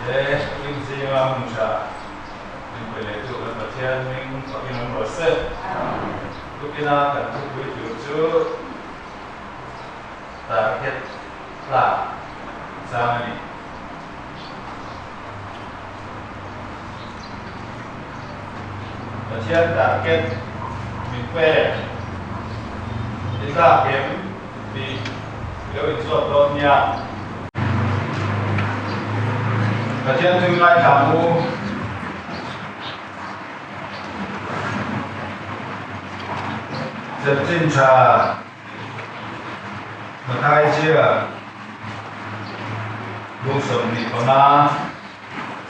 He hring zinga hmun tha min pe leh tu kan Pathian hming fakin awm rawh se. Tukina kan thupui tur chu target tlak chang a ni. Pathian target min pek i tlak em tih i lo inzawt dawn nia. Pathian chu ngaithla ang u. Chanchin tha Mathai chia lung 25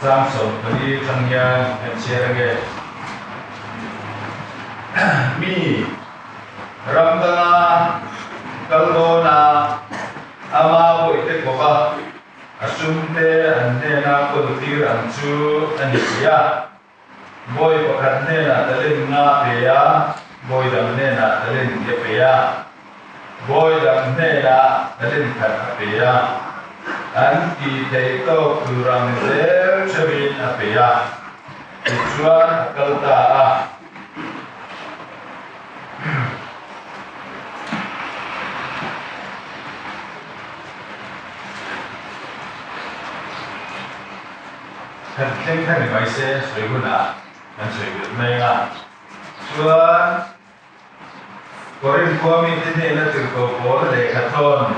chang 14 tang hian kan chhiar ange. Mi ram danga kal dawna ama bawihte kawpa a sumte an hnena kawltir ang chu a ni si a. Bawi pakhat hnenah talent nga a pe a, bawi dang hnenah talent li a pe a, bawi dang hnenah talent khat a pe a, an tih theih tawk tur ang zel theuhin a pe a, tichuan a kal ta a. Kan thleng kha ni mai se sawi hunah kan sawi belh mai ang a. Chuan Korinth khua mite hnena tirhkoh pawl lehkha thawn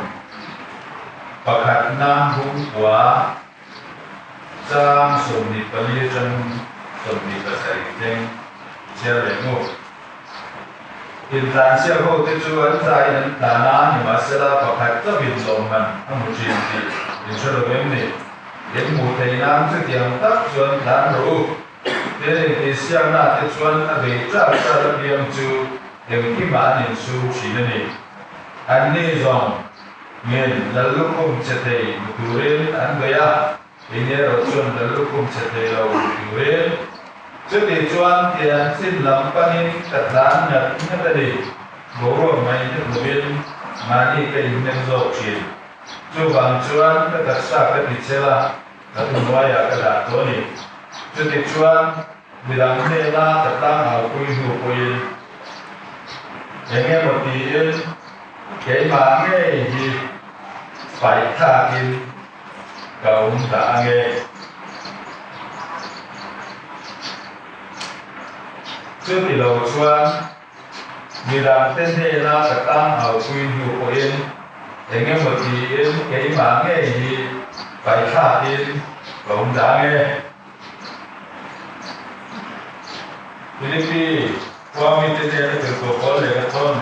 pakhatna hungkua chang 24 atang 27 thleng chhiar leh mu. Intlansiak hote chu an tlaiin an tlan a, nimahsela pakhat chauhin lawmman a hmu thin tih in hre lo em ni? In hmuh theih nan chutiang tak chuan tlan rawh u. He intihsiakna te chuan a bei char char apiang chu engkimah an insum thin a ni. Anni zawng ngen Lallukhum che thei hmu turin an bei a. Eng erawh chuan Lallukhum chhe thei lo turin chuti chuan tian chin lam panin ka tlan ngat ngat a ni. Boruak mai hnet lovin mahni ka inhnem zawk thin. Chuvang chuan ka taksa ka ti chel a, ka thuhnuaiah ka dah tawh a ni. Chuti chuan midang hnena ka tlang aupui hnu pawhin eng emaw tiin keimah ngei hi paih thlakin Ka awm dah ange. Chuti lo chuan midangte hnena ka tang aupui hnu pawhin eng emaw tiin keimah ngei hi paithlakin ka awm dah ange. Philippi khua mite hnena tirhkoh pawl leh ka thawn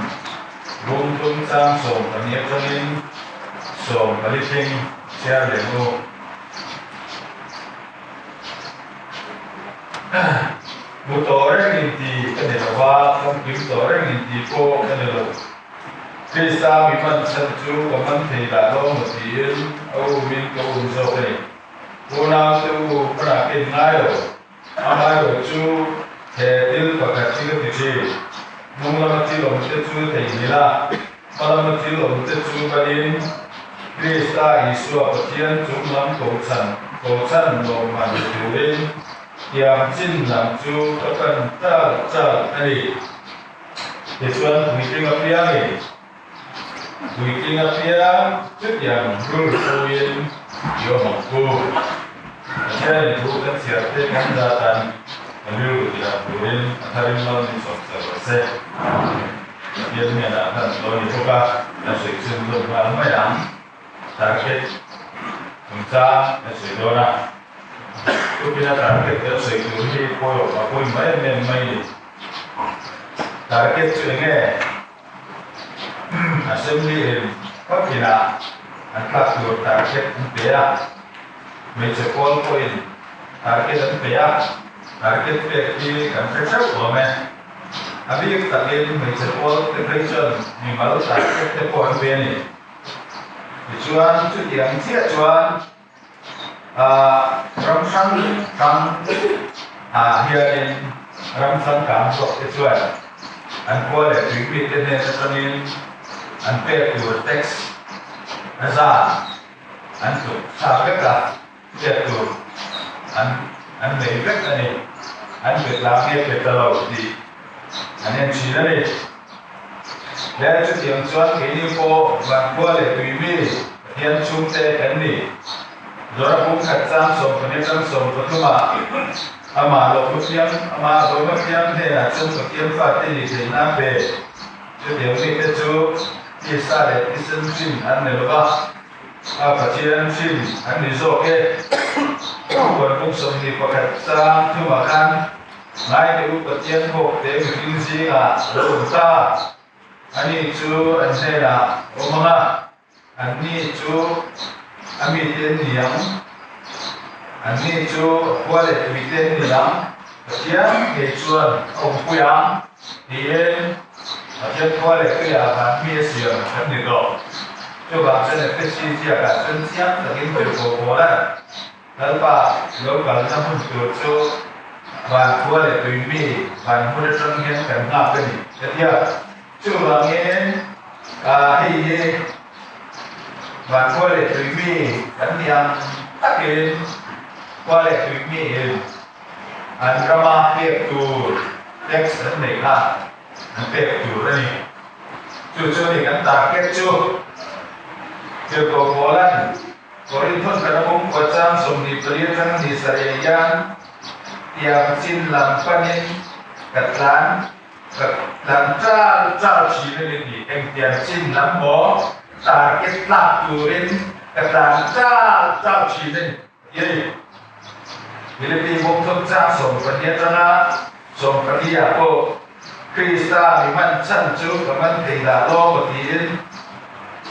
bung tum chang 12 atangin 14 thleng chhiar leh mu. Hmu tawh reng inti ka ni lo va, famkim tawh reng inti pawh ka ni lo. Krista mi man chhan chu ka man thei dah lo maw tiin a umin ka um zawk a ni. Unau te u hmanah ka in ngai lo. Amaherawh chu he thil pakhat hi ka ti thin. Hnung lama thil awm te chu theihnghilh a, hma lama thil awm te chu banin Krista Isua Pathian chung lam kohchhan kohchhan lawmman turin tiam chin lam chu ka pan chal chal a ni. Tichuan puitling apiangin Puitling apiang chutiang rul puiin i awm ang ku. Pathianin thu kan chhiar te kan zatan kan rilru tilang turin a tharin mal min sawm ser rawh se. Pathian hnenah hlan tawh a ni bawk a, kan sawi chhun zawm nghal mai ang. Target chungchang kan sawi dawn a, tukina target kan sawi tur hi pawimawh a pawimawh em em mai ni. Target chu eng nge? Assembly in kawtinah an tlak tur target an pe a, hmeichhe pawl pawhin target an pe a, target pek hi kan hre theuh awm e. A bik takin hmeichhe pawl te phei chuan mimal target te pawh an pe a ni. Tichuan chutiang chiah chuan ram hrang hrang ah hianin ram changkang zawk te chuan an khua leh tui mite hnen atangin an pek tur tax a zat an tluk sa vek a pek tur. An an nei vek a ni. An pe tlang nge pe ta lo tih an en thin a ni. Le chutiang chuan keini pawh Vankhua leh Tuimi Pathian chhungte kan ni. Zawra pumkhat chang 12 atang 13 ah amah lawmna piang amah lawmna piang hnenah chuan Pathian fate nih theihna a pe. Chutiang mite chu tisa leh thisen hrim an ni lo va. A Pathian hrim an ni zawk e. Thupuan bung 21 chang thumah khan Ngaite u Pathian hawkte mihring zingah lo awm ta. Ani chu an hnenah awm ang a, anni chu a mite an ni ang. Anni chu a khua leh tuite an ni ang. Pathian ngei chuan a awmpui ang tiin Pathian khua leh tuiah van mi a siam kan ni tawh. Chuvang chuan Efesi ziakah chuan chiang takin tirhkoh pawl a Lalpa lo kalna hmun tur chu van khua leh tui mi van hmun atang hian kan nghak a ni ka ti a. Chuvangin hei hi van khua leh tui mi kan ni ang takin khua leh tui miin An rama pek tur tax an neih kha an pek tur a ni. Chu chu a ni kan target chu. Tirhkoh Paula'n Korinthon kan a pumkua chang 24 atang ni sarih hian tiang chin lam panin ka tlan ka tlan chal chal thin a ni tih eng tiang chin lam maw target tlak turin ka tlan chal chal thin a ni. Tin, Philippi bawkthawm chang 14 atanga 14 ah pawh Krista mi hman chhan chu ka man thei dah law maw tiin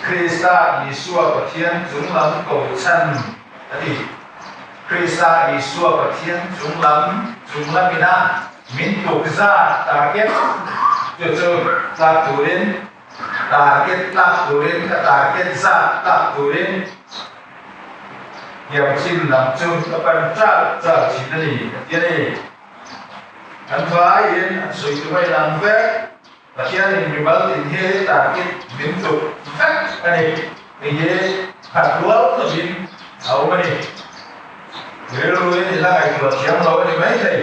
Krista Isua Pathian chung lam ko chhan a ti. Krista Isua Pathian chung lam chung lamina min tuk zat target chu chu tlak turin target tlak turin ka target zat tlak turin Thiam chin lam chu ka pan chal chal thin a ni, a ti a ni. An vaiin an sawi tu mai lang vek. Pathianin mimal tin hi target min tuk vek a ni. Hei hi khat rual lovin a awm a ni. Rilruin i la ngaihtuah thiam lo a ni maithei.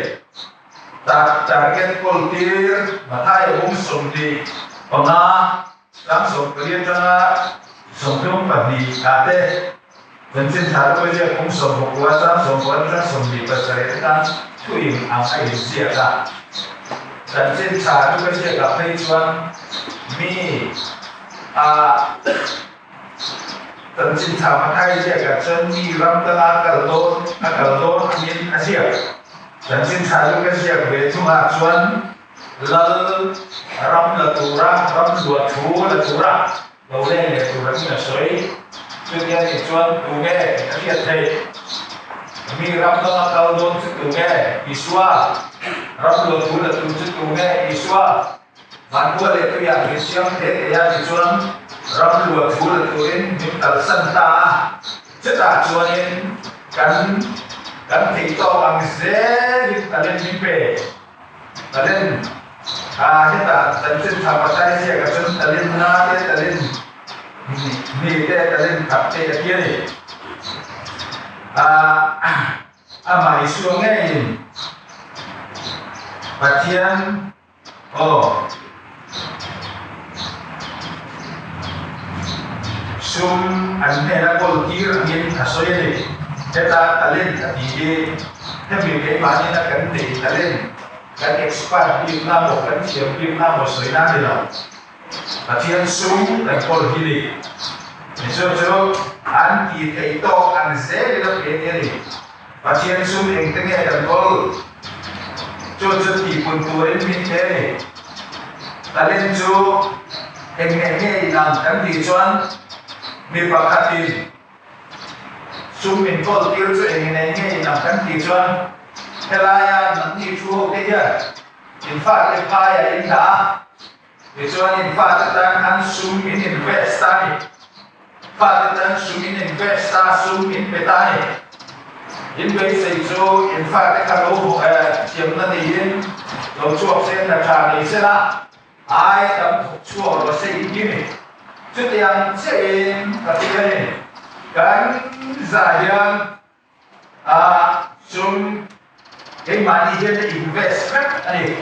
Target kawl tir Mathai a bung 25. Tlang 14 atanga 32 ah te chanchin tha luka ziak kum 19 tlang 19 atang 27 atang thu in ang a inziak a. Chanchin tha luka ziak ah phei chuan mi a chanchin tha Mathai ziak ah chuan mi ram danga kal dawn a kal dawn angin a ziak. Chanchin tha luka ziak ve chungah chuan Lal ram la tura, ram luah thu la tura lo leng leh tur angin a sawi. Chutia nih chuan tu nge a hriat theih? Mi ram lama kal dawn chu tu nge? Isua. Ram luah thu la tur chu tu nge? Isua. Vankhua leh tuiah min siam hle thei a tichuan ram luah thu la turin min kalsan ta a. Chutah chuanin kan kan theih tawk ang zelin talent min pe. Talent ah hetah chanchin tha patai ziak ah chuan talent na te talent hnih te talent khat te a ti a ni. Ah amah Isua ngeiin Pathian aw sum an hnena kawl tir angin a sawi a ni. Heta talent a tih hi hemi keimahni na kan neih talent kan expert bik na maw kan thiam bik na maw sawi na ni lo. Pathian sum kan kawl hi ni. Chu chu an tih theih tawk ang zelin a pe a ni. Pathian sum engte nge kan kawl? Chu chu tihpun turin min pe a ni. Talent chu eng nge nge in ang kan tih chuan mi pakhatin sum min kawl tir chu eng nge nge in ang kan tih chuan helaia nangni thu ho te hian in fate phaiah in dah a, tichuan in fate tan khan sum in invest a ni. Fate tan sum in invest a, sum in pe ta a ni. In beisei chu in fate kha lo thiamna neiin lo chhuak se, hna tha nei se la, ai tam thawk chhuak rawh se in ti ni. Chutiang chiahin Pathianin kan zah hian a. Sum keimahni hian a invest vek a ni.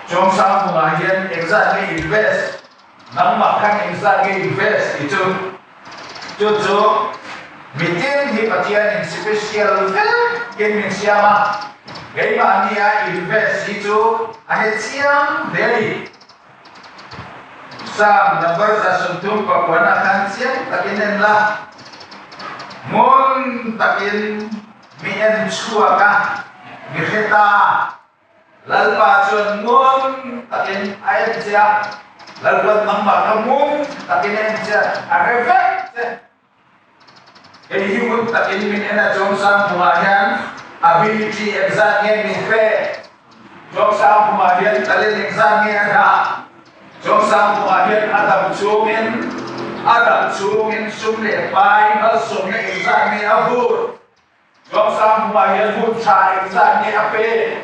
Chawngsang hmunah hian engzat nge invest, nangmah khan engzat nge invest tih chu chu chu mitin hi Pathianin special vekin min siam a, keimahni a invest hi chu a he chiang hle a ni. Psalm number 139 ah khan chiang takin en la, ngun takin mi en chhuak a, mi hre ta. Lalpa chuan ngun takin a en che a, Lalpan nangmah kha ngun takin a en che a, a hre vek che. Hei hi ngun takin min en a, Chawngsang hmunah hian ability engzat nge min pek? Chawngsang hmunah hian talent engzat nge a dah? Chawngsang hmunah hian a dam chungin a dam chungin sum leh pai malsawmna engzat nge a vur? Chawngsang hmunah hian hun tha engzat nge a pek?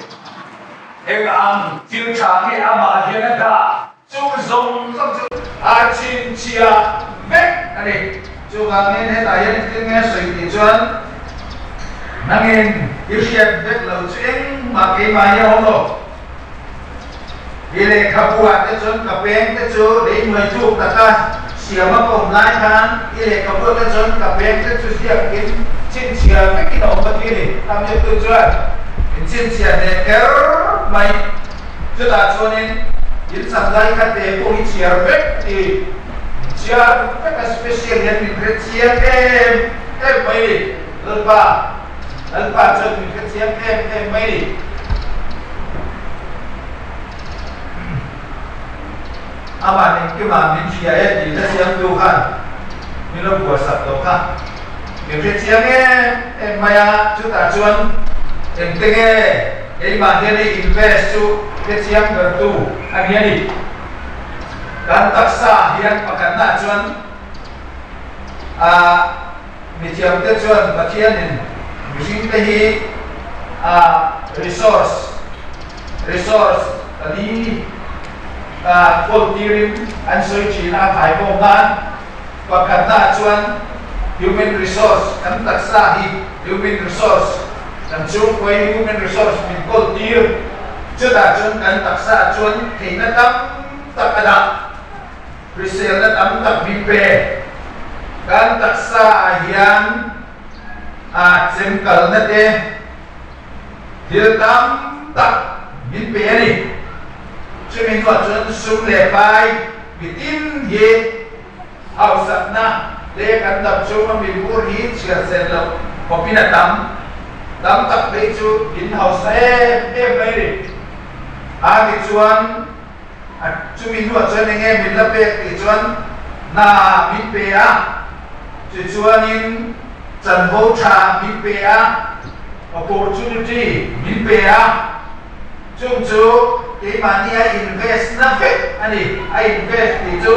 Eng ang thil tha nge amah hian a dah? Chu zawng zawng chu a chhinchhiah vek a ni. Chuvangin hetah hian engtin nge sawi tih chuan nangin i hriat vek lo chu engmah keimah hi a awm lo. I lehkhabu ah te chuan ka peng te chu lei hnuai thuk taka siam a ka awm lai khan i lehkhabu ah te chuan ka peng te chu ziakin chhinchhiah vekin a awm a ti a ni. Tamzektu chuan min chhinchhiah hneh kher mai. Chutah chuanin in cham lai kha te pawh hi chhiar vek ti chhiar vek a special hian min hre chiang em em mai ni Lalpa Lalpa chuan min hre chiang em em mai ni. Amah engkimah min hria e tih la siamtu khan min lo buasak tawh kha min hre chiang em em mai a chutah chuan engte nge Keimah hian i invest chu hrechiang bertu a ni a ni. Kan taksa hian pakhatnaah chuan ah mithiamte chuan Pathianin mihringte hi ah resource resource pali ah kawl tirin an sawi thin a thaibawm nan pakhatnaah chuan human resource kan taksa hi human resource Kan chhungkawi human resource min kawl tir. Chutah chuan kan taksa chuan theihna tam tak a dah, hriselna tam tak min pe. Kan taksa ah hian a chemkalna te thil tam tak min pe a ni. Chumi hnuah chuan sum leh pai mitin hi Hausakna leh kan dam chhunga min bur hi chhiar sen loh khawpin a tam. Tam tak phei chu in hausa em em mai ni. A tichuan a chumi hnuah chuan enge min la pek tih chuan hna min pe a, tichuanin chanvo tha min pe a, opportunity min pe a, Chung chu keimahni a invest na vek a ni. A invest tih chu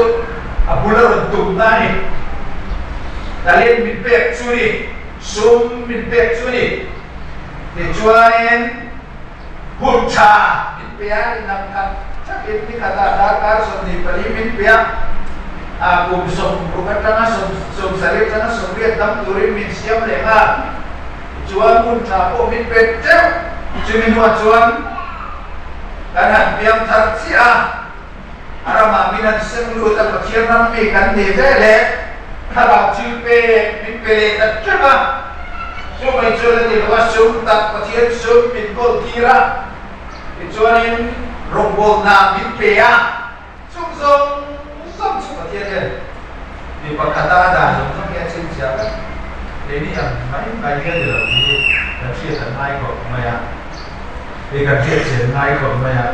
a bul a rawn tumna a ni. Talent min pek chu ni, sum min pek chu ni. Tichuanin hun tha min pe a, inang khat thakin ni khatah darkar 24 min pe a, a kum 60 atanga 70 atanga 80 dam turin min siam leh nghal. Tichuan hun tha pawh min pet teuh. Chumi hnuah chuan kan han piang thar chiah a, a ramah min han seng lut a, Pathian ram mi kan ni ve leh thlarau thil pek min pe leh ta teuh a. Chu mai chuan a ni lo a, sum tak Pathian sum min kawl tir a, tichuanin rawngbawlna min pe a. Chung zawng zawng chu Pathian hian mi pakhata a dah zawng zawng hi a chhinchhiah vek. Keini ang mai mai hian ni lo hi kan hriat an ngai khawp mai a, hei kan hriat chian ngai khawp mai a.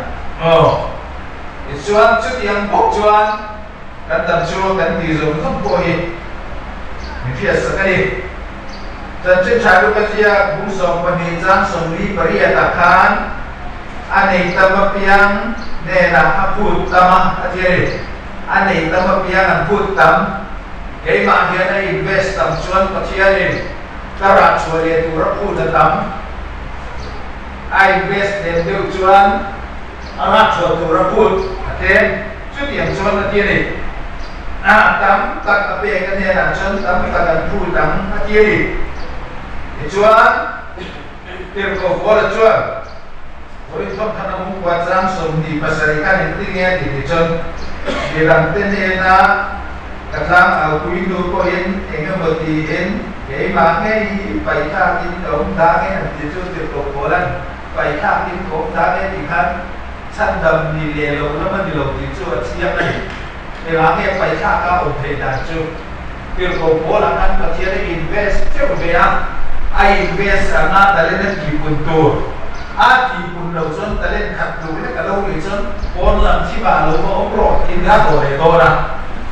Aw, tichuan chutiang bawk chuan kan dam chu kan tih zawng zawng pawh hi min hriat sak a ni. Chanchin tha luka ziak bung 12 chang 48 ah khan a nei tam apiang hnenah a phut tam a, a ti a ni. A nei tam apiang an phut tam. Keimah hian a invest tam chuan Pathianin ka rah chhuah leh tur a phut a tam. A invest lem deuh chuan a rah chhuah tur a phut a tlem. Chutiang chuan a ti a ni. A tam tak a pek a hnenah chuan tam tak an phut ang a ti a ni. Tichuan. Tirhkoh Paula chuan Korinth thawmthana mungkua chang 27 khan engtin nge a tih tih chuan midangte hnena ka tlang aupui hnu pawhin eng emaw tiin keimah ngei hi paithlakin ka awm dang e an ti chu Tirhkoh Paula'n paithlakin ka awm dang e tih khan chhandam ni leh lo lam a ni lo tih chu a chiang a ni. Engah nge paithlak a awm theih dan chu? Tirhkoh Paula khan Pathian a invest teuh ve a, a invest anga talent a tihpun tur. A tihpun loh chuan talent khat duh lek a lo nih chuan pawn lam thimah lo va awm rawh tiin a haw leh dawn a.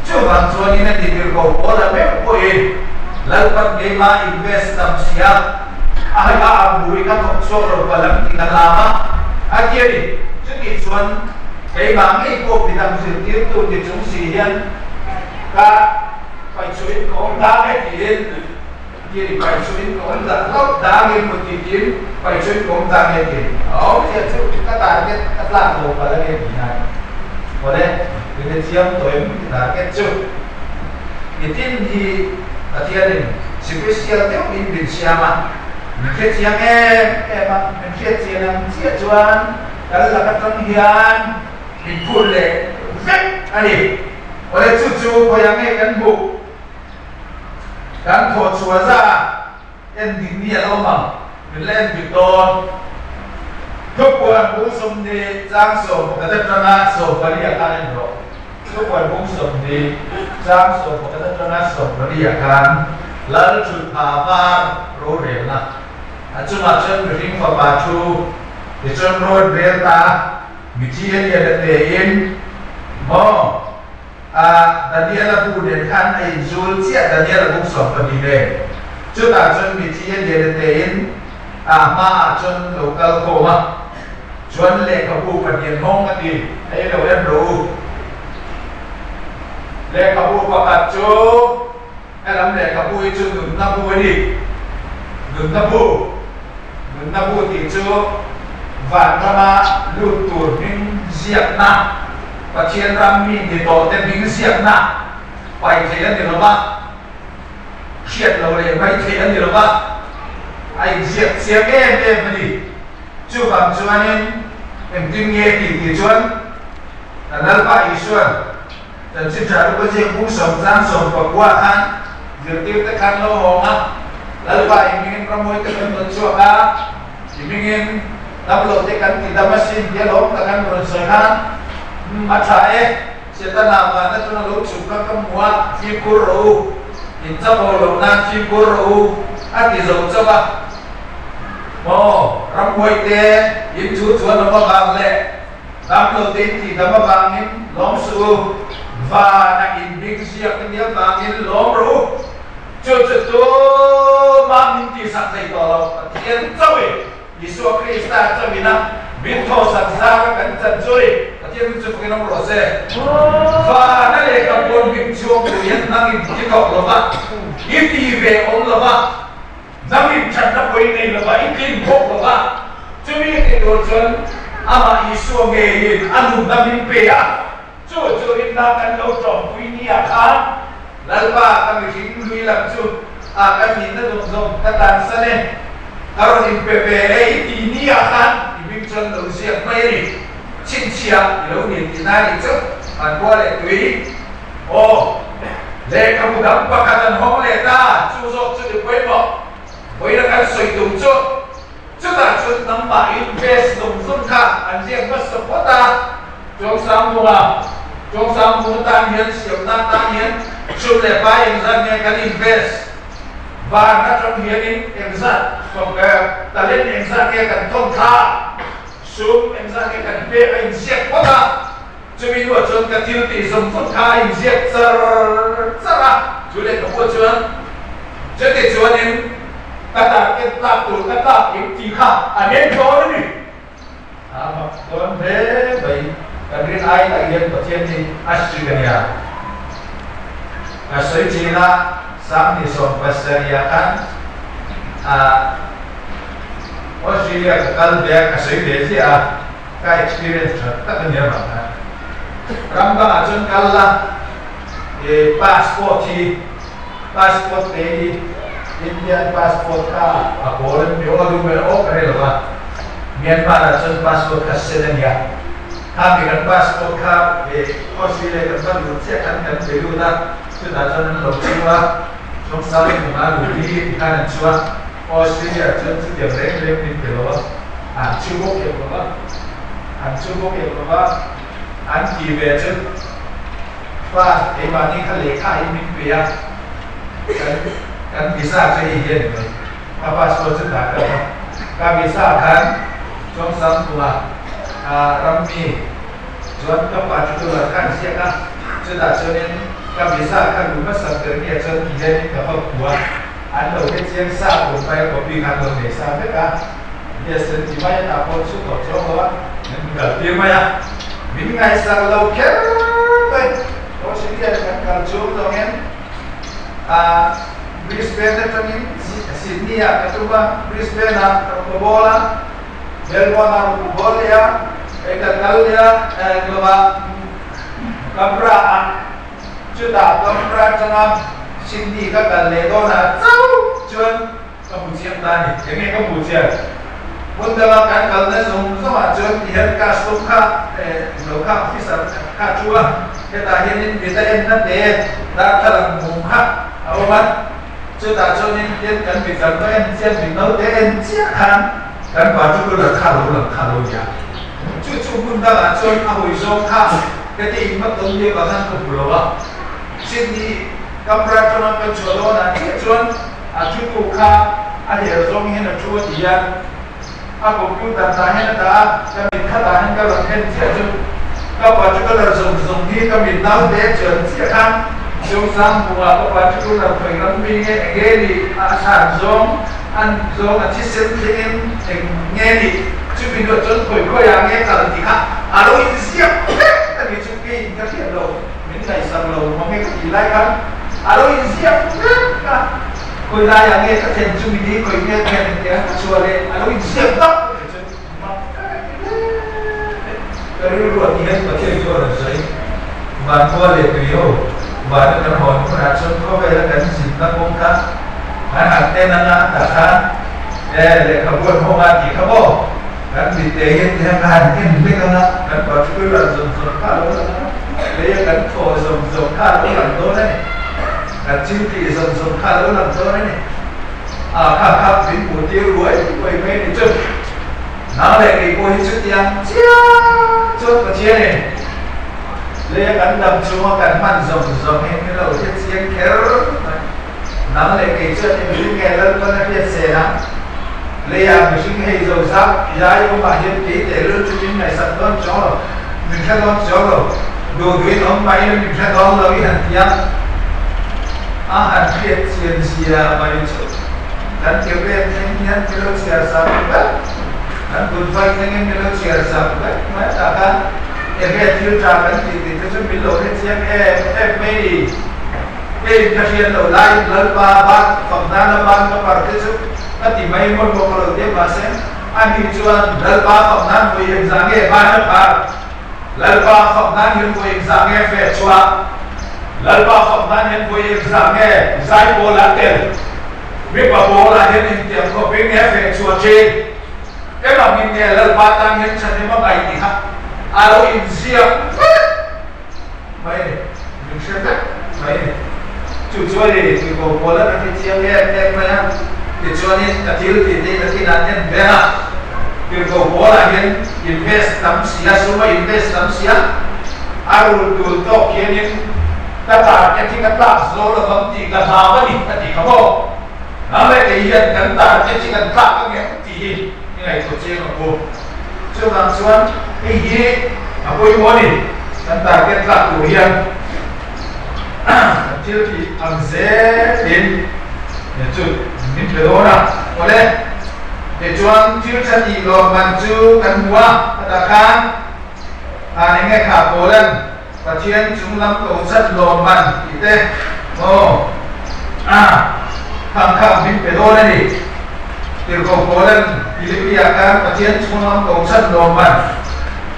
Chuvang chuanin a ti Tirhkoh Paula meuh pawhin Lalpan keimah invest tam sia a hai a ang bui ka thawk chhuak lo palam ti ka hlam a, a ti a ni. Chutih chuan keimah ngei pawh midang zirtirtu ti chung si hian Ka paichuin ka awm dang e tiin tiin paichuin ka awm dah hlauh dang in maw ti tiin paichuin ka awm dang e tiin a awm zia chu ka target ka tlak lo palh ange tih hian awle i hre thiam tawh em i target chu i tin hi Pathianin special deuh in min siam a min hre chiang em em a min hriat chian ang chiah chuan kan lak atang hian min phur leh vek a ni. Awle chu chu khawiah nge kan hmuh? Kan thawh chhuah zah a en dik ni a lo awm ang, min la en dik dawn. Thupuan bung 20 chang 11 atanga 14 ah khan en rawh. Thupuan bung 20 chang 11 atanga 14 ah khan Lal Thutpha var rorelna a chungah chuan mihring fapa thu tichuan rawn rel ta a. Mithi a lian a tein maw a Daniela bu nen khan a inzul chiah Daniela bung 12 nen. Chutah chuan mithi a lian a tein a hmaah chuan lo kal khawm a, chuan lehkhabu pahnih hawng a ti, Hei lo en rawh u. Lehkhabu pakhat chu helam lehkhabu hi chu nunna bu a ni. Nunna bu. Nunna bu tih chu vanrama lut tur hming ziakna, Pathian ram mi ni tawhte hming ziakna pai thei a ni lo va, hriat lo leh mai thei a ni lo va, a inziak chiang em em a ni. Chuvang chuanin engtin nge tih tih chuan kan Lalpa Isuan Chanchin Tha Luka ziak bung sawm chang 19 khan zirtirte khan lo hawng a, Lalpa i hmingin ramhuai te kan rawn chhuak a, i hmingin damlo te kan ti dam asin tia lawm tak an rawn sawi khan, Umm a tha e, Setana vana chuan a lo chhuk kha ka hmu a, fimkhur rawh u, in chapho loh nan fimkhur rawh u, a ti zo chauh a. Maw ramhuai te in thu chuan awm avang leh Damlo te in tih dam avangin lawm suh u, vana in hming ziak i nih avangin lawm rawh u. Chu chu tumah min tihsak thei tawh lo, Pathian chauhin, Isua Krista chauhin a min thawhsak zar a kan chan chu ni. Pathian min chu fakin awm rawh se. Vana lehkha pawn hming chhuang tur hian nangin i thawk lo va, i ti ve awm lo va. Nangin thatna pawhin nei lova i tlin bawk lova, chumi ti tur chuan amah Isua ngeiin a nunna min pe a, chu chu rinna kan lo tawmpui nia khan Lalpa ka mihring hlui lam chu a ka nihna zawng zawng ka tansan e, ka rawn inpe ve e i ti nia khan i hming chuan lo ziak mai a ni, chhinchhiah i lo ni tihna a nih chu, an khua leh tui. Aw, lehkhabu dang pakhat an hawng leh ta, chu zawk chu ni pawimawh. Vawiin a kan sawi tum chu, chutah chuan nangmah invest zawng zawng kha an ziak hmasa phawt a, Chawngsangmunga, Chawngsangmunga tan hian siamna tan hian sum leh pai engzat nge kan invest, van atang hianin engzat talent engzat nge kan thawn thla, sum engzat nge kan pek a inziak phawt a. Chumi hnuah chuan ka thil tih zawng zawng kha a inziak char char a, chu lehkhabu chuan chuti chuanin ka target tlak tur ka tlak em tih kha a nen dawn a ni. A mak dawn hle mai, kan rin ai tak hian Pathian hi a hrik a nia. Ka sawi chin a, 27 ah khan Australia ka kal ve a, ka sawi ve ziah a. Ka experience tha tak a nia vang khan ram dangah chuan kal la i passport hi passport te hi Indian passport kha a kawl an mi aw. mai aw ka hre lo va, Myanmar ah chuan passport kha sen a nia. Kha mi kan passport kha Australia kan va lut chiah khan kan pe lut a, chutah chuan an lo chhung a, Chawngsang hmunah lut hi ti khan an chhu a, Australia ah chuan chutiang reng reng min pe lo a, an chhu bawk em lo va, an chhu bawk em lo va, an ti ve chu pass keimahni kha lehkha in min pe a, kan kan visa chu hei hi a ni mai, ka passport chu dah ka awm a, ka visa khan Chawngsang hmunah rammi chuan ka particular kha an ziak a, chutah chuanin ka visa kha luh hmasak ber nge chuan ti hianin ka va hmu a, an lo hre chiang sa kum mai a copy kha an lo nei sa vek a, yes an ti mai a tah pawh chu tawh chuang lo a, min kal tir mai a, min ngaihsak lo kher mai, Australia kan kal chung zawngin Brisbane atangin Sydney ah ka tum a, Brisbane ah ka rawn bawl a. Melbourne ah ka bawl leh a, hei ka kal leh a englo ah Canberra ah chutah Canberra atanga Sydney ka kal leh dawn ah chauh chuan ka hmu chiang ta a ni. Enge ka hmuh chian? Hmun danga kan kalna zawng zawng ah chuan ti hian custom kha englo kha officer kha a thu a, hetah hianin mit a enna te darthlalang mum kha a awm a. Chutah chuanin tian kan mi kan va en chian mi naute en chiah khan kan particular kha lo lang kha lo nia. Chu chu hmun dangah chuan a hawi zawng kha heti in va tawn lio ah khan ka hmu lo a. Sydney Canberra atanga kan chhuah dawnah chiah chuan a thutu kha a her zawng hian a thu a ti a, a computer tah hian a dah a, ka mit khatah hian ka rawn en chiah chu ka particular zawng zawng hi ka mit naute chuan chiah khan Chungchang hmuhah ka particular khawi ram mi nge eng nge nih a chhan zawng an zawng a thisen thlengin eng nge nih chumi hnuah chuan khawi khawiah nge kal tih kha a lo inziak vek a ni chu keiin ka hriat lo min ngaihsak lo maw nge ka tih lai khan a lo inziak vek a. Khawi laiah nge ka thlen chu mi ni khawi nge thlen tih a ka chhuah leh a lo inziak tak mai chu mak ka ti hle mai. Ka rilru a ti hian Pathian chu a rawn sawi van khua leh tui ho vana kan hawn hunah chuan khawvela kan zinna kawng kha kan han en anga a tak khan e lehkhabu an hawng a tih kha maw kan mitte hian ti hian ka han en hlek anga kan particular zawng zawng kha a lo lang anga leia kan thaw zawng zawng kha a lo lang dawn a ni. Kan thil tih zawng zawng kha a lo lang dawn a ni. A kha kha min hmuh tir ruai ruai mai a ni chu. Nang leh kei pawh hi chutiang chiah chuan Pathian in leia kan dam chunga kan hman zawng zawng hi min lo hre chiang kher mai. Nang leh kei chuan engtin nge Lalpan a hriat se ang? Leia mihring hei zo zak zai awmah hian kei tehlul chu min ngaihsak dawn chuang lo, min hre dawn chuang lo. Duh duhin awm mai ila min hre dawn lo i han ti a, a han hriat chian zia mai chu kan ke pen thleng hian mi lo chhiar sak vek, kan kut vai thlengin mi lo chhiar sak vek mai tak a, enge thil tha kan tih tih te chu min lo hre chiang em em mai ni. Keiin ka hriat loh laiin Lalpa ban fak nana ban ka par te chu ka ti mai mawi bawk lo te mahse ani chuan Lalpa fak nan vawi engzah nge ban a par? Lalpa fak nan hian vawi engzah nge feh chhuah? Lalpa fak nan hian vawi engzah nge zai pawl ah tel? Mipa pawl ah hian engtiang khawpin nge feh chhuah thin? Engangin nge Lalpa tan hian thahnem a ngaih tih kha a lo inziak vek mai a ni. Min hre vek mai a ni. Chu chuan i tui ko pawl a ka ti chiang em em mai a. Tichuanin ka thil tih te in a thinah en ve a. Tirhkoh pawlah hian invest tam si a, sum a invest tam si a, a rul tul tawk hianin ka target hi ka tlak zo lo vang tih ka hlau a ni a tih kha maw? Nang leh kei hian kan target hi kan tlak ang em tih hi i ngaihtuah chiang ang u. Chuvang chuan hei hi a pawimawh a ni, kan target tlak tur hian kan thil tih ang zelin chu min pe dawn a. Awle, tichuan thil tha tih lawmman chu kan hmu a, khatah khan han eng nge kha Paula'n Pathian chung lam ko chat lawmman tih te maw khang kha min pe dawn a ni. Tirhkoh Paula'n Philippi-ah khan Pathian chung lam ko chat lawmman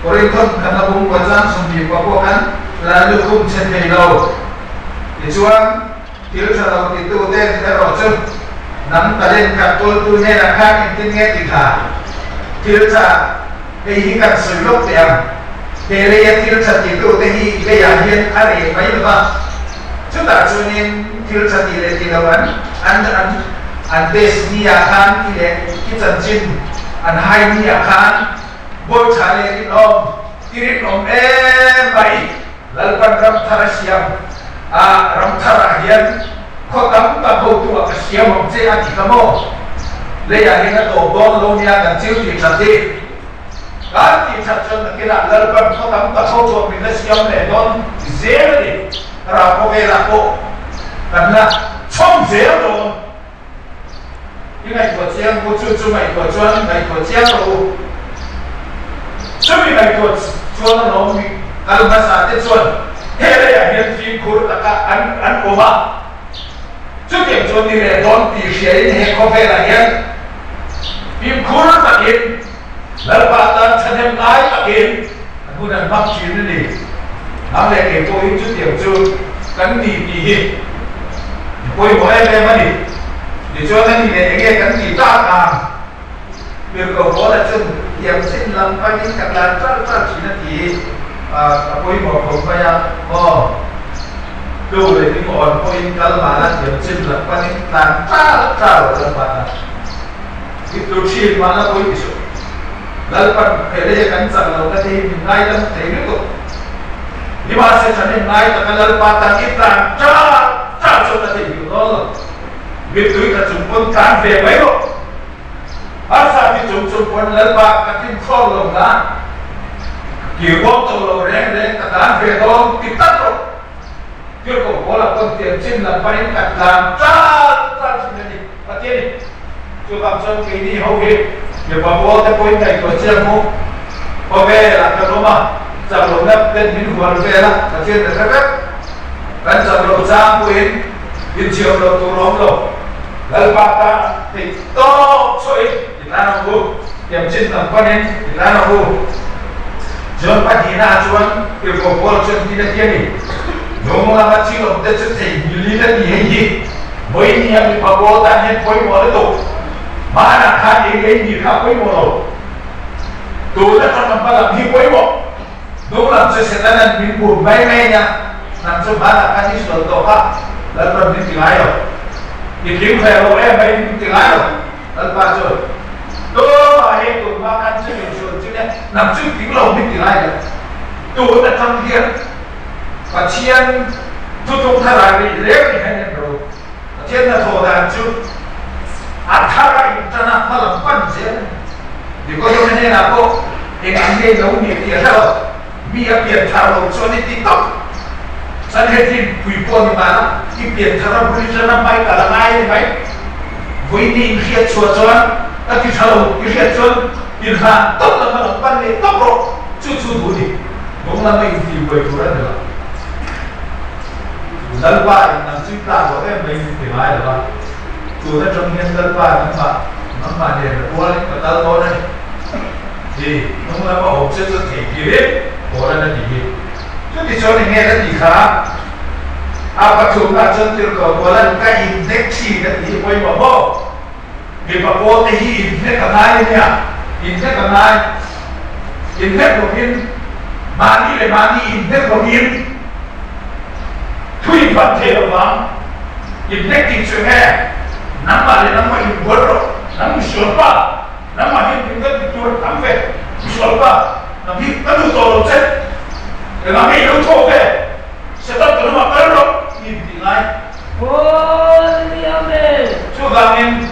Korinthon khat a bung pawchang 20 pawh khan la lukhum che thei lo. Tichuan, thil tha lo titute erawh chu. Nang talent khat kawltu hnenah khan engtin nge ti tha? Thil tha, hei hi kan sawi lawk teh ang. He leia thil tha titute hi leiah hian a reh mai lo va, chutah chuanin thil tha ti leh ti lo an an an an test niah khan i leh i chanchin an hai niah khan bawi tha leh rinawm i rinawm em mai. Lalpan ram thar a siam a, ram tharah hian khaw tam tak hotu ah ka siam ang che a ti kha maw? Leiah hian a tawp dawn lo nia kan chil tih that hi. Kan tih that chuan nakinah Lalpan khaw tam tak hotu ah min la siam leh dawn zel a ni. Ram khawvelah pawh kan la chhawm zel dawn. I ngaihtuah chiang u, chu chu ngaihtuah chuan ngaihtuah chiang rawh u. Chumi ngaihtuah chuan a lawm mi kal hmasa te chuan he leiah hian fimkhur taka an an awm a. Chutiang chuan ni leh dawn tih hriain he khawvelah hian fimkhur takin Lalpa tan thahnem ngai takin an hun an hmang thin a ni. Nang leh kei pawh hi chutiang chu kan ni tih hi i pawimawh em em a ni. Tichuan a ni leh enge kan tih tak ang? Pirko Pawla chuan thiam chin lam panin ka tlan char char thin a ti hi a pawimawh khawp mai a, aw tu leh ding awn pawhin kal mahla thiam chin lam panin tlan char char lo mahla. I tlu thin mah la pawi ti suh. Lalpan he lei a kan chak lo na te hi min ngaidam thei lutuk. Nimahse thahnem ngai taka Lalpa tan i tlan ṭar ṭar chuan a thei hmuh dawn lo. Mittui tla chung pawn tlan ve mai rawh. Harsa ti chung chung pawn Lalpa ka tin thlawk lo na. Kir bawk tawh lo reng reng ka tlan ve dawn ti tlat rawh. Tirhkoh Paula pawn tiang chin lam panin ka tlan ṭar ṭar thin a ni. Pathian in chuvang chuan keini ho hi mipa pawl te pawhin ngaihtuah chiang mu khawvel ah kan awm a, chak lohna ten min hual vel a, Pathian kan hre vek. Kan chak loh chang pawhin inthiam loh tur a awm lo. Lalpa tan theih tawp chhuahin i tlan ang u, tiang chin lam panin i tlan ang u. John pahnihna ah chuan tirhkoh Paul chuan tin a ti a ni, Nung lama thil awm te chu theihnghilhin a ti hei hi. Vawiin hian mipa pawl tan hian pawimawh lutuk. Hmanah khan eng ei nih kha a pawimawh lo. Tun atanga hma lam hi pawimawh. Hnung lam chu Setanan min bum mai mai nia, nang chu hmanah khan i sual tawh kha Lalpan min ti ngai lo. I tling hle lo em mai min ti ngai lo. Lalpa chuan, Tumah hei tun hma khan chu min sual chu nia, nang chu i tling lo min ti ngai lo. Tun atang hian Pathian thutlung thar ah rih reng ni hian en ro. Pathian hnathawh dan chu a thar a intan a, hma lam pan zel a ni. Nikodema hnenah pawh eng ang nge lo nih tih a hre lo. Mi a pian thar lo chuan i ti tawp. Sanhedrin pui pawh ni mahla i pian thar a bul tan a hmai kal a ngai a ni mai. Vawiin inhriat chhuah chuan ka ti tha lo i hriat chuan inhlan tawp la hma lam pan leh tawp rawh. Chu chu duh ni. Nung lama inti buai tur a ni lo. Lalpa in nang chu i tlak lo em mai min ti ngai lo a. Tun atang hian Lalpa nangmah nangmah nen a rualin ka kal dawn a ni. Ti nung lama awm che chu thei tirin Paula'n a ti hi. Chuti chuan eng nge ka tih kha? A pathumna chuan tirhkoh Paula'n ka inhnek thin a ti hi pawimawh maw? Mipa pawl te hi inhnek a ngai a nia, inhnek a ngai. Inhnek lovin, mahni leh mahni inhnek lovin thu inhman thei lo vang. Inhnek tih chu enge? Nangmah leh nangmah inbual rawh, nang misual pa, nangmah hian min kan ti tur a tam ve, misual pa, nang hi ka duh tawh lo che, engah nge i lo thaw ve, Satan ka lamah kal rawh tih intih ngai. Chuvangin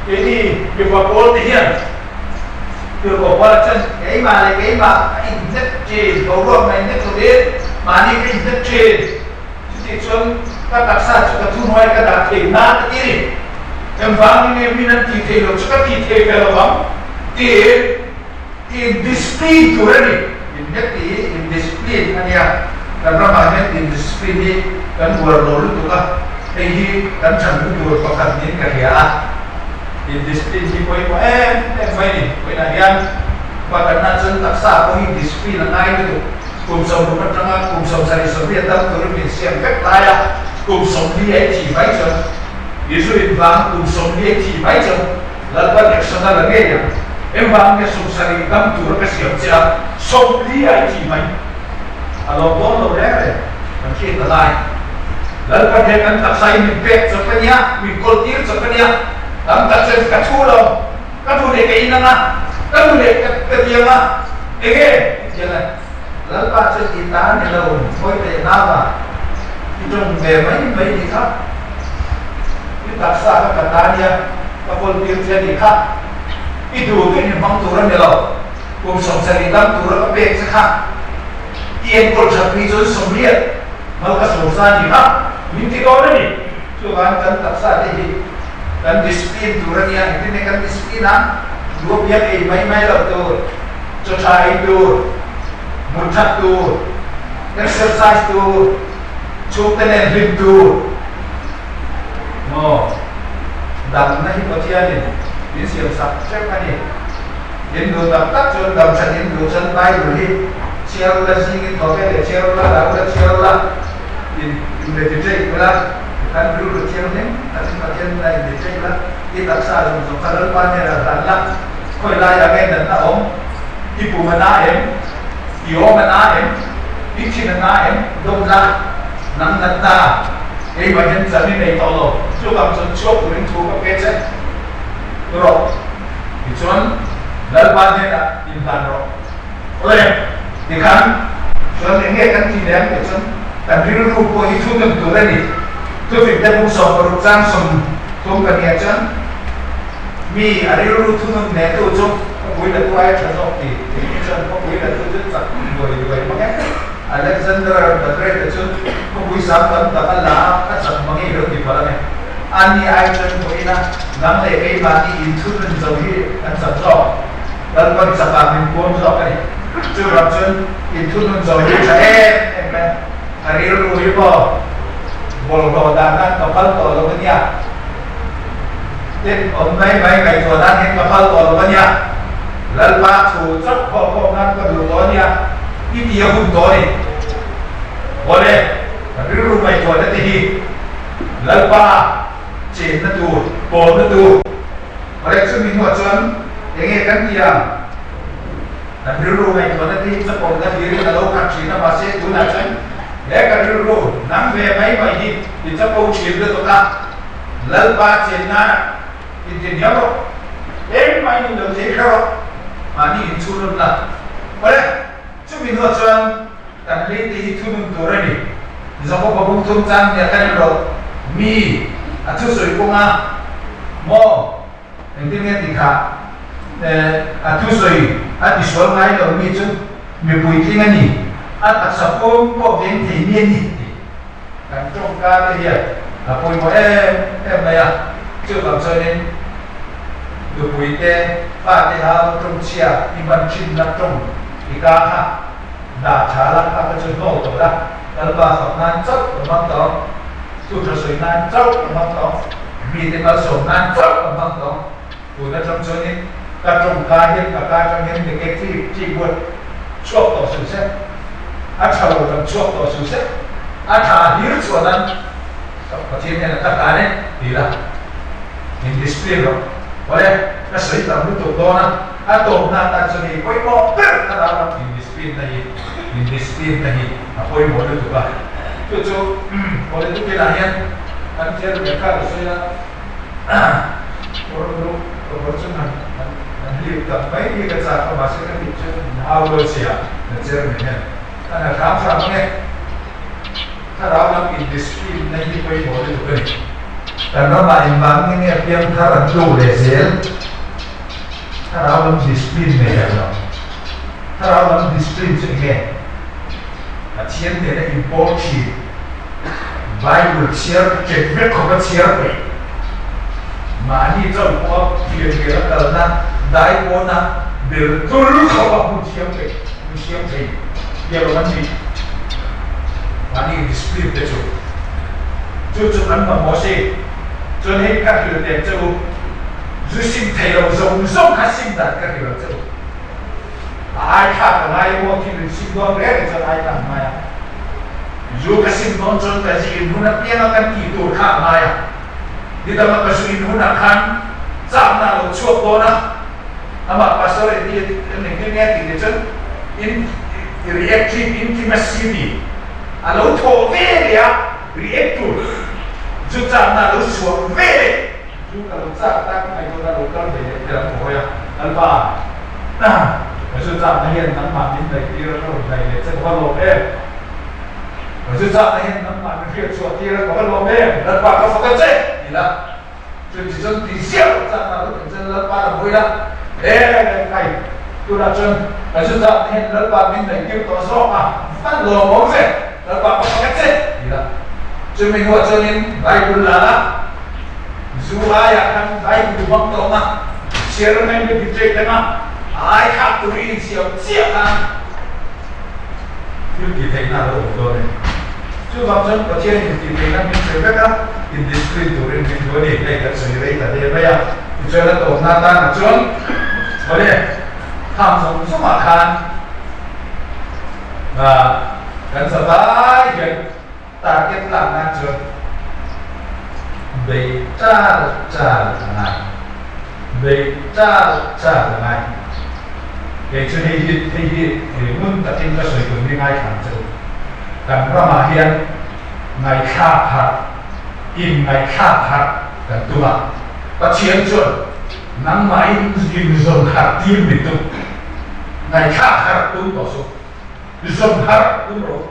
keini mipa pawl te hian tirhkoh pawl a chen keimah leh keimah ka inhnek thin, boruak mai hnek lovin mahni ka inhnek thin. Chutih chuan ka taksa chu ka thuhnuai ka dah thei nan a ti ni. Engvangin nge min an tih theih loh chu ka tih thei ve lo ang tiin indiscipline tur a ni. Inhnek tih hi indiscipline a nia, kan ramah hian indiscipline hi kan uar lo lutuk a, hei hi kan channa tur pakhat niin ka hria a, indiscipline hi pawimawh em em mai ni. Vawiinah hian pakhatna chuan taksa pawh hi discipline a ngai lutuk, kum 60 atanga kum 78 dam turin min siam vek lai a, kum 40 a i thih mai chuan. I zu in vang kum 40 thi mai chuan Lalpan action a la ngei ang. Engvang nge 70 dam tur a ka siam che a, 40 ah i thi mai. A lawm dawn lo reng reng kan hriat a lai. Lalpan he kan taksa hi min pek chawp a nia, min kawl tir chawp a nia. Tam tak chuan ka thu lo, ka nu leh ka in ang a, ka nu leh ka ti ang a, enge i ti ang e? Lalpa chuan i ta ni lo, ngawi leh nau a, i tawng ve mai mai ni kha. I taksa kha ka ta nia, ka kawl tir che ni kha. I duh duh in i hmang tur a ni lo. Kum 70 dam tura ka pek che kha i enkawl that ni chuan 80 mal ka sawm sa ni kha min ti dawn a ni. Chuvangin kan taksa te hi kan discipline tur a nia, engtin nge kan discipline a, duh apiang ei mai mai loh tur, chaw tha ei tur, mut that tur, exercise tur, chhungte nen hlim tur maw damna hi Pathianin min siam sak teuh a ni. In duh tak tak chuan dam that in duh chuan Bible hi chhiar ula, zing in thawk e leh chhiar ula, lau ula chhiar ula, in in meditate ula, tikhan rilru thianghlim takin Pathian bulah in meditate ula, i taksa zawng zawng kha Lalpa hnenah hlan la, khawi laiah nge natna awm, i pum a na em, i awm a na em, i thin a na em, dawm la, nang natna keimah hian chan i nei tawh lo, chuvang chuan chhuak turin thu ka pe che rawh. Tichuan, Lalpa hnenah inhlan rawh. Awle, tikhan chuan eng nge kan tih leh ang tih chuan kan rilru pawh hi thu nun tur a ni. Thufik te bung 16 chang 30 ka nia chuan mi a rilru thu nun nehtu chu khawpui latu aia tha zawk ti tih hi chuan khawpui latu chu chak duai duai mang e. Alexander the Great-a chu khawpui sang tam tak a la a, a chak mang i lo ti palh ang e. Ani ai chuan pawhin a nang leh keimahni inthunun zo hi an chak zawk. Lalpan chakah min puam zawk a ni. Chuvang chuan inthunun zo hi tha em em mai a. A rilru hi maw bawlhhlawh dan nan ka phal tawh lo a nia. Tin, awm mai mai ngaihtuah nan hian ka phal tawh lo a nia. Lalpa thu chauh khawh khawm nan ka duh tawh a nia. I ti a hun tawh a ni. Awle, rilru ngaihtuahna te hi Lalpa chenna tur, pawlna tur. Awle, chumi hnuah chuan eng nge kan ti ang? Kan rilru ngaihtuahna te hi chapawlna hlirin a lo khat thin a, mahse tunah chuan he ka rilru nang ve mai mai hi i chapo thin lutuk a, Lalpa chenna inti hniam rawh, engmah in lo thei hre rawh, mahni inchhunun la. Awle, chumi hnuah chuan Kan lei te hi thunun tur a ni. Jakob-a bung thum chang nia kan rawh mi a thusawi kawnga maw engtin nge ti kha a thusawi a tisual ngai lo mi chu mipui tling a ni, a taksa pum pawh veng thei mi a ni tih kan tawngka te hian a pawimawh em em mai a. Chuvang chuanin nupui te fa te hau tawngchhia i hman thinna tawng i ka kha. Dah tha la, a ka chu hnawl tawh la, Lalpa fak nan chauh ka hmang tawh, thu tha sawi nan chauh ka hmang tawh, mite malsawm nan chauh ka hmang tawh. Tun atang chuanin ka tawngka hian ka ka atang hian negative tih buat chhuak tawh suh se, a tha lo lam chhuak tawh suh se, a tha hlir chhuah nan Pathian hian a ka hlan e ti la, min discipline rawh. Awle, ka sawi tam lutuk dawn a. A tawpna atan chuan hei pawimawh ber a dah ram indiscipline na hi indiscipline na hi a pawimawh lutuk a. Chu chu political ah hian kan chairman kha ka sawi a, kawr kawr chu han han hlip tak mai hi ka chak a, mahse ka hlip chu min hau rual sia kan chairman hian a na hram hram ang e. Thlarau lam indiscipline na hi pawimawh lutuk a ni. Kan ramah engvang nge nge piangthar an tluk leh zel? Thlarau lam discipline nei ang lo. Thlarau lam discipline chu enge? Pathian nena inpawl thin, Bible chhiar ṭek vek khawpa chhiar peih, mahni chauh pawha fianrial a kalna dai pawna bel tul khawpa hmun thiam peih, hmun siam thei tia lo an ni. Mahni discipline te chu chu chu an mamawh si. Chuan hei ka hrilh teh che u. Zu sim thei lo zawng zawng kha sim dan ka hrilh ang che u. A ai thlak a ngai emaw thil in sim dawn reng reng chuan ai thlak a ngai a. Zu ka sim dawn chuan ka zin hun apianga kan tih tur kha a ngai a. Nidanga ka zu in hunah khan chakna a lo chhuak dawn a, amah Pastor Eddie a engtin nge a tih leh chuan in reactive intimacy a ti. A lo thawh ve leh a, react tur chu chakna a lo chhuah ve leh. Chu ka lo chak tak mai dawn a lo kal ve leh te an hawi a, Lalpa, ka zu chakna hian nangmah min daih tir a ka rawn daih leh che ka va lawm em? Ka zu chakna hian nangmah min hriat chhuah tir a ka va lawm em? Lalpa ka fak a che ti la, chu ti chuan ti ziah lo chakna lo thlen chuan Lalpa la hawi la, Em khai, tunah chuan ka zu chakna hian Lalpa min daih tir tawh zawk a, va lawm awm ve, Lalpa ka fak a che ti la, chumi hnuah chuanin Bible la la, Zu aiah khan Bible hmang tawng a, chhiar mai mi dictate anga a ai thlak tur i insiam chiah khan thil tih theihna a lo awm dawn a ni. Chuvang chuan Pathian in tih theihna min pe vek a, in discipline turin min duh a ni. Hei kan sawi rei ta hle mai a, tichuan a tawpna atana chuan awle khang zawng zawngah khan kan zavai hian Target lak nan chuan bei char char a ngai, bei char char a ngai. Kei chu hei hi hei hi ngun takin ka sawi tur hi ngaithla che u. Kan ramah hian ngaihthlak harh, in ngaihthlak harh kan tum a, Pathian chuan nangmahin inzawn harh tir min tum. Ngaihthlak harh tum tawh suh, zawn harh tum rawh u.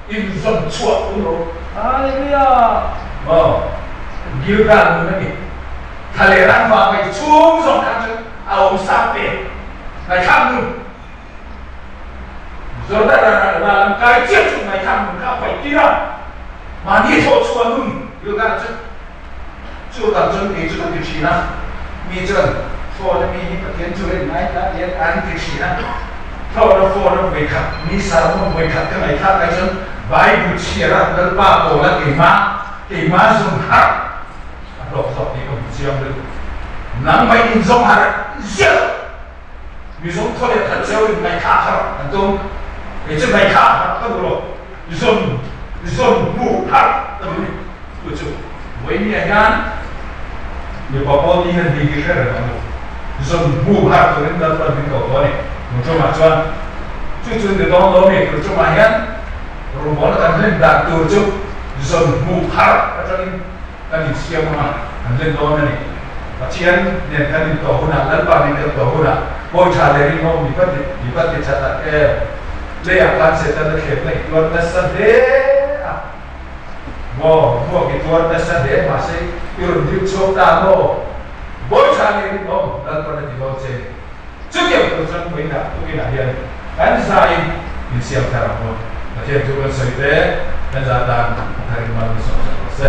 In zawn chhuah tum rawh. Hallelujah! Aw, Gilgal nun a ni. Thla leh ran vang mai chhung zawng khan chuan a awm sa pe. Ngaihthlak nun. Jordan ral lam kai chiah chu ngaihthlak nun kha a paih tir a. Mahni thawh chhuah nun Gilgal chu. Chu tak chuan kei chu ka ti thin a, mi chuan phone a mi hi Pathian chu en ngai ta tiang an ti thin a, phone a phone a vawikhat mi sermon vawikhat ka ngaihthlak lai chuan Bible chhiar a Lalpa pawl a keimah keimah zawng harh a hlawk zawk tih ka hmu chiang lutuk. Nangmah in zawng harh ziah lo. Mizo thaw leh khat cheu in ngaihthlak harh an tum. Kei chu ngaihthlak harh ka duh lo. Zawn zawn hmuh harh ka duh ni. Chu chu Vawinia hian mipa pawl ni hian hei hi hre reng ang u. Zawn hmuh harh turin Lalpan min ko tawh a ni. Tun tumah chuan chu chu ni dawn lo mi. Tun tumah hian rawngbawlna kan hlen dan tur chu zawn hmuh harh atangin kan insiam ang a, kan len dawn a ni. Pathian nen kan intawh hunah, Lalpa nen kan tawh hunah, Pawi tha leh rinawm mi va ti, mi va ti tha tak em? Leiah khan Setana thlemna i tuar nasa hle a, maw, hmuak i tuar nasa hle, mahse i rawn dil chhuak ta maw? Pawi tha leh rinawm, Lalpan a ti dawn che ni. Chutiang tur chuan vawiinah tukinah hian kan zaiin insiam thar ang u. Pathian thu kan sawi te, kan zah dan a tharin mal min sawm sak rawh se.